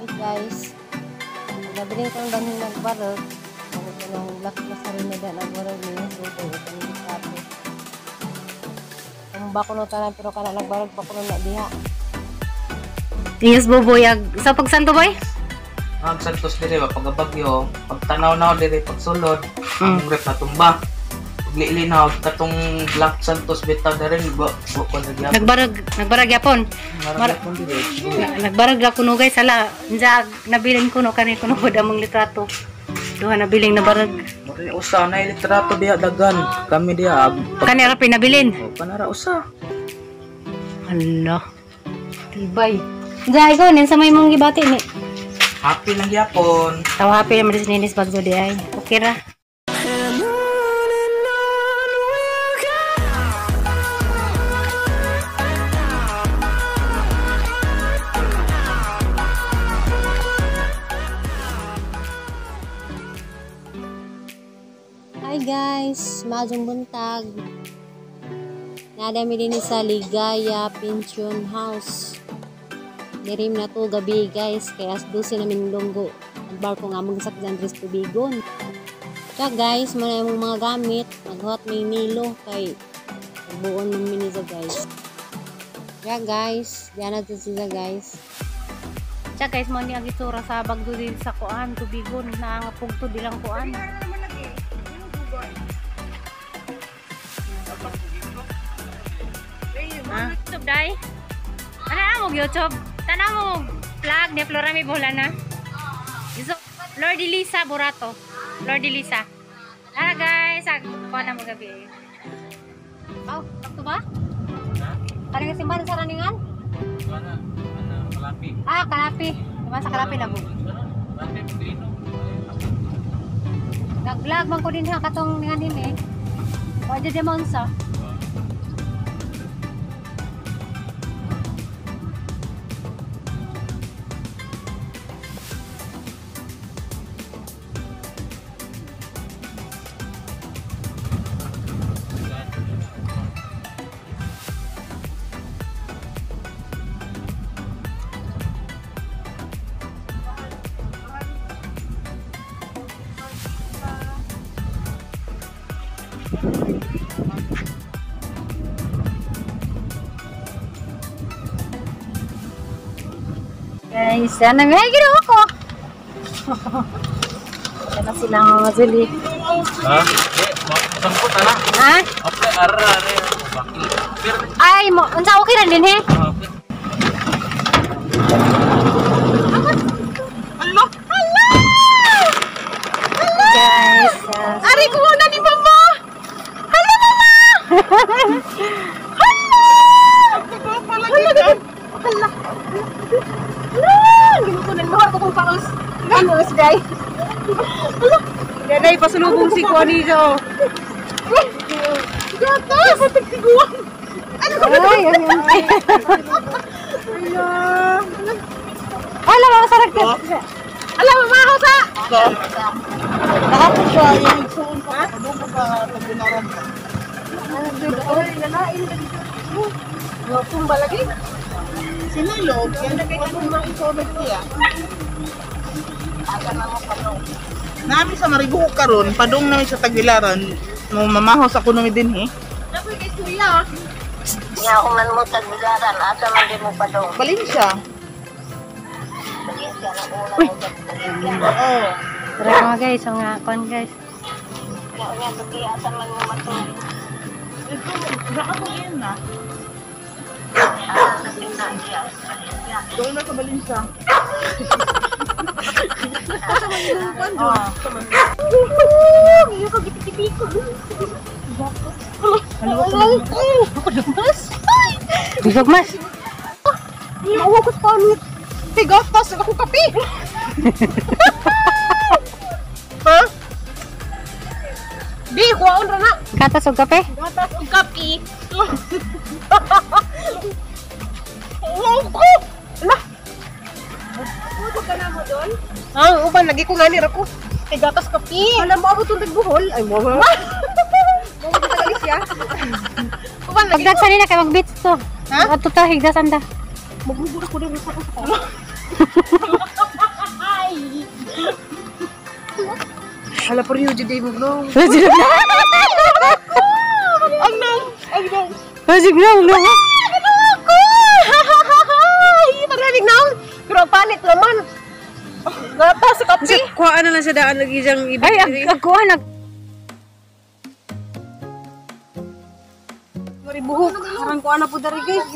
Hey guys, nabiling kong danhing nagbarog. Ako ko nung black na sarili na nagbarog niya. So, ito yung litrato. Ang bako no tanan pero kana nagbarog pa ko na diha. Yes, Buboy. Sa pagsanto, boy? Ang Santos dire ba pagabagyo, pagtanaw na dire pagsulod, ang rep na tumba. Paglili na og katong Black Santos bitaw na rin ba ko na gyapon. Nagbarag yapon. Marag dire. Nagbarag ra kuno guys, hala. Unsa nabilin kuno kani kuno pud among litrato. Duha nabiling nabarag. Mura usa na litrato diha dagan. Kami diha Kani ra pinabilin. Oh, kanara usa. Hala. Tibay. Unsa ikaw nin sa may mong gibati ni? Happy lang gyapon. Tawa happy naman si Ninis Bagzo di ay. Okay ra. Hi guys, maayong buntag. Nadami din sa Ligaya Pension House. Dirim na to gabi guys, kaya as 12 namin lunggo. Nagbarko nga among sakyan diri sa tubigon. Kaya guys, muna yung mga gamit, maghuot may nilo kay buon man mi niya guys. Kaya guys, diyan na to sila guys. Siya guys, mo ni ang itsura sa Bagdo din sa kuan, tubigon na ang pugto dilang kuan. Ah, YouTube dai. Ano mo YouTube? Tanaw mo vlog ni Flora mi bola na. So, Lord Elisa Borato. Lord Elisa. Tara guys, ag kuan na mo gabi. Oh, sakto ba? Kani nga simbahan sa raningan? Ana, ana kalapi. Ah, Kalapi. Diba sa Kalapi na mo? Nag-vlog man ko din ha katong nga din eh. Wa jud sa. Guys, sana may ginawa ko. Wala silang mga zuli. Ha? Sangkot ana. Ha? Okay, ara ara. Bakil. Ay, mo, unsa okay ra din he? Okay. Alo! Alo! Guys, Ari ko na ni mama! Hala mama! Hala! Hala! Hala! Hala! Ginukunan mo ako kung paus. Ano, guys? Hala! Danay pasulubong si Juanito. Gatas! Pagtiguan! Ano ka Ay, ay, ay. Hala! Ala, mga sarag ka. Hala, mama ako sa! Nakapos siya, yung igsuon pa. Doon ko sa Tagunaran. Ay, lalain lagi siya. Tumba lagi. Si Lilo, yan kung maisunog siya. Nami sa Maribuhok karon, padung nami sa Tagbilaran, mo mamahos ako nami din eh. Dapat kay Kuya. Nga human mo tagbilaran, asa man di mo padong. Valencia. Valencia na una mo tagbilaran. Oo. Tara mga guys, ang nga kon guys. Nga unya tugi asa man mo matulog. Ito, nakapo yun na. Doon na sa Valencia. Bisog mas. Nauwa ko sa panit. Kay gatas, ako kape. Ha? Di, kuwaon ra na. Gatas og kape. Gatas og kape. Wow ko! Ala! Ubo ka na mo doon? Ah, uban lagi ko ngani ra ko. Kay gatas kape. Alam mo ako itong nagbuhol. Ay, mo. Mo mo tagali siya. Uban lagi ko. Pagdagsa nila kay magbits to. Ha? Ato ta higdasan ta. Magbubura ko din sa ko. Hala pa rin yung day mo bro. Ang nang! Ang nang! Sige na. Ako! Maraming na. Pero ang panit naman. Gata sa kape. Kuhaan na lang sa daan lagi siyang ibig. Ay, ako nag Maribuhok. Parang kuhaan na po dari guys.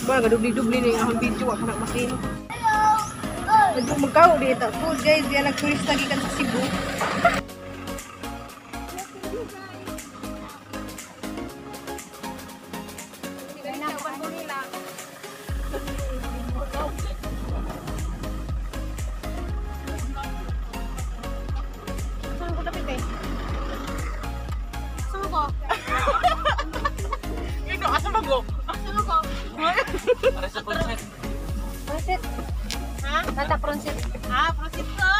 Ba, dubli-dubli na yung akong video. Ako na masin. Magkaw dito. Food guys, diyan nag-tourist lagi kan sa Cebu. Ino, asa mago? Para sa concert. Prosit. Ha? Tata prosit. Ah, prosit ko.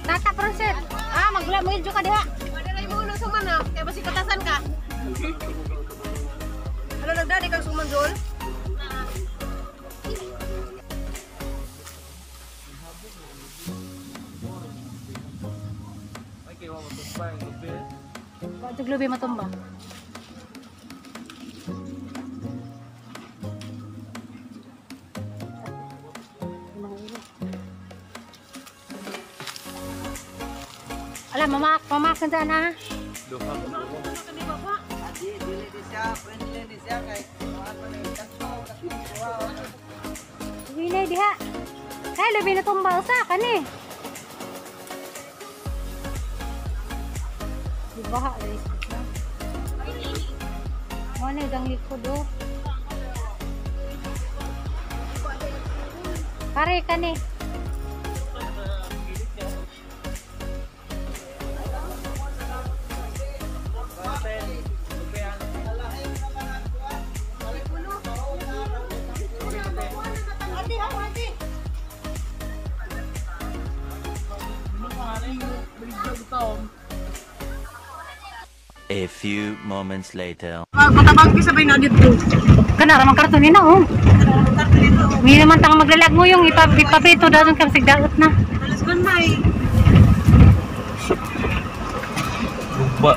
Tata prosit. Ah, magla mo ka diha. Madalay mo ulo suman ah. Kaya basi katasan ka. Ano nagdani kang suman Zol? Ay, kayo matumba yung lubi. Wa lubi matumba. Ala, mamak, mamak na na. Winay diha. Kay lubi na tumba usa kani. Dibaha guys. Mo na gang likod oh. Pare kani. A few moments later. Matabang sabay na dito. Kana ra man karton ni na oh. Hindi naman tang maglalag mo yung ipaprito daw kang sigdaot na. Alas ko na eh. Luba.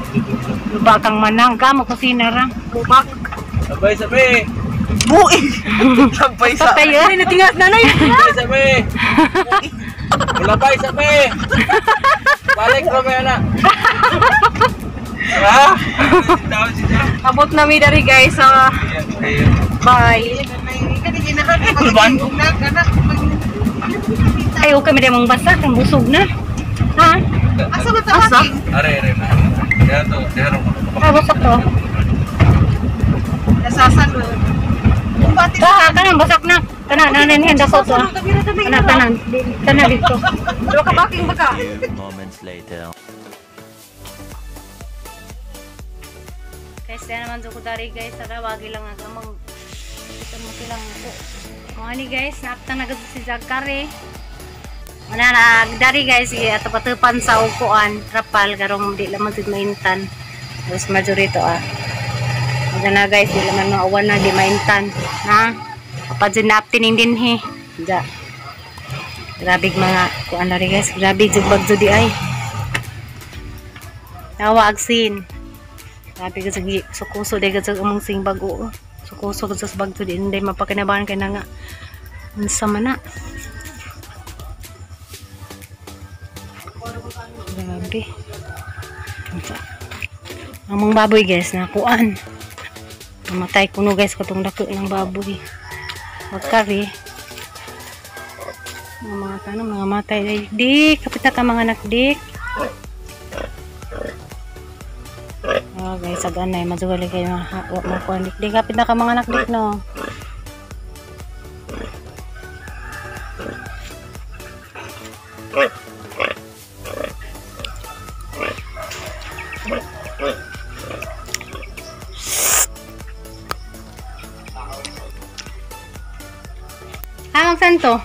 Luba kang manang ka mo kusina ra. Bubak. Sabay, sabay! Buই! Sabay sa... Patay eh. Ay, natingas nanay. Sabay, sabay! Mulabay, sabay! Balik, Romeo na! Ha? Abot na mi dari guys. So, bye. Kulban? Ay, okay, may mong basa, kang busog na. Ha? Asa ba sa Are, are na. Diha to, diha ro. Ah, basak to. Nasasan mo. Ka, kanan, basak na. Kana, nanan yan, dako to. Kana, tanan. Tanan dito. Dua ka baking baka. Few moments later. Guys, diyan naman ko dari guys. Tara, wagi lang ang amang. Ito mo silang ako. Kung ani guys, naapta na si Zachary. Wala na, dari guys, sige, ato patupan sa upuan, trapal, karong di laman sid maintan. Tapos majorito ah. Wala na guys, di laman maawan na, di maintan. Ha? Kapag dyan naaptining din he. Ja. Grabe mga, kuan na rin guys, grabe jud bagyo di ay. Tawa agsin. Grabe ka sa sukuso, di ka sa among sing bago. Sukuso ka sa bagyo di, hindi mapakinabahan kay na nga. Unsa man na. Grabe. Ang mga baboy guys, nakuan. Namatay kuno guys katong dako ng baboy. Magkari. Ang mga tanong, mga matay. Ay, dik, kapit na ka mga anak, dik. Oh guys, aganay, mazugali kayo mga makuan dik. Dik, kapit na ka mga anak, dik, no. Ha, magsanto?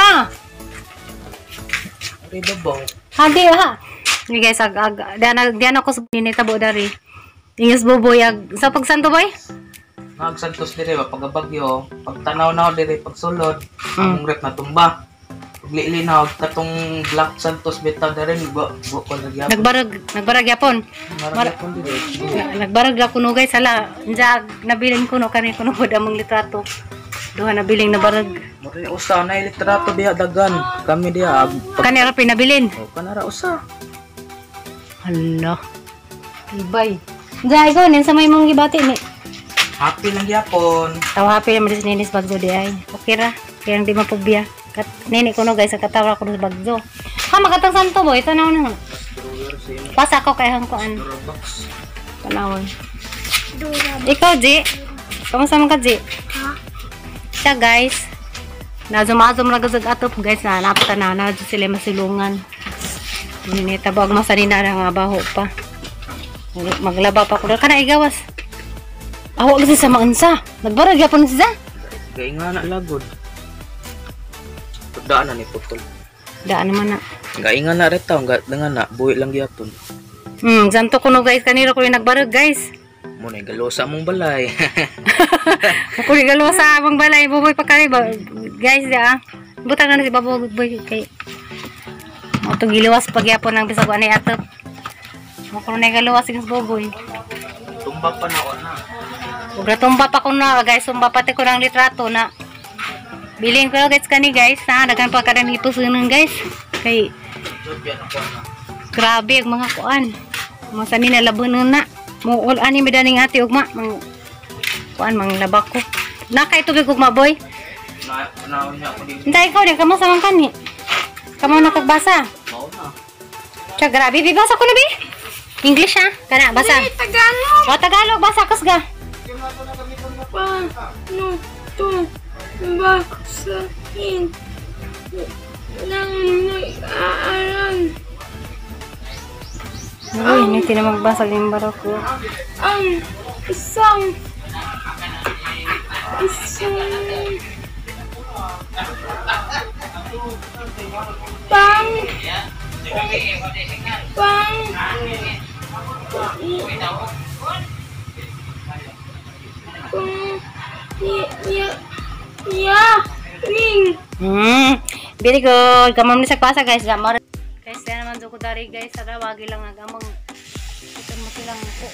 Ha? Are babaw. Ha, di ha. Hindi guys, ag, ag, diyan ako sa ninitabo dari. Ingas buboy, ag, sa pagsanto boy? Nag Santos dire ba pag bagyo, pagtanaw na dire pagsulod, ang rep natumba. Paglili na katong Black Santos bitaw dere ba ko nagyapon. Nagbarag yapon. Marag dire. Nagbarag ra kuno guys hala. Unsa nabilin kuno kani kuno pud among litrato. Duha na biling nabarag. Mura usa na litrato diha dagan. Kami diha Kani ra pinabilin. Oh, kanara usa. Hala. Ibay. Unsa ikaw nin sa may mong gibati ni? Happy lang gyapon. Tawa happy naman si Ninis Bagzo di ay. Okay ra. Kaya hindi mapugbiya. Kat nini kuno guys, katawa ko sa Bagzo. Ha magatang santo boy, tanaw na. Pasa ako kay hangkuan. Tanawon. Ikaw, Ji. Kamusta man ka, Ji? Ha? Siya, guys. Nazum-azum ra gazag atop, guys. Na napta na na sila masilungan. Nini tabag masanina na nga baho pa. Maglaba pa ko. Kana igawas. Awa kasi sa maunsa. Nagbarag yapon siya. Gay nga na lagod. Daan na ni putol. Daan naman na. Gay nga na retaw, nga na buhi lang gyapon. Santo kuno guys kanira ko yung nagbarag guys. Mo na galosa mong balay. Ako ni galosa among balay buboy pa kay guys ya. Butang na si babo boy kay. Mo to giluwas pagyapon ang bisag anay atop. Mo kuno na galuwas si buboy. Tumba pa na ko na. Ug tumba pa ko na guys, tumba pati ko ng litrato na. Bilin ko guys kani guys, ha daghan pa kadang hipusunan guys. Kay grabe ang mga kuan. Mga sani na labunan na. Muul ani mi daning ate ugma mang kuan mang labak ko. Nakay tubig ugma boy. Na niya ako dito. Hintay ikaw di kamo sa man kani. Kamo nakagbasa. Mao na. Tiya grabe bi basa ko na bi. English ha? Kana basa. Tagalog. O Tagalog basa kusga. Paano to basahin ng nag-aaral? Uy, hindi tinamagbasa yung barako. Ang isang pang pang ya ring. Very good. Kamam ni sa kwasa guys. Gamor. Guys, yan naman ko dari guys. Sa wagi lang nagamang. Ito mo silang ko.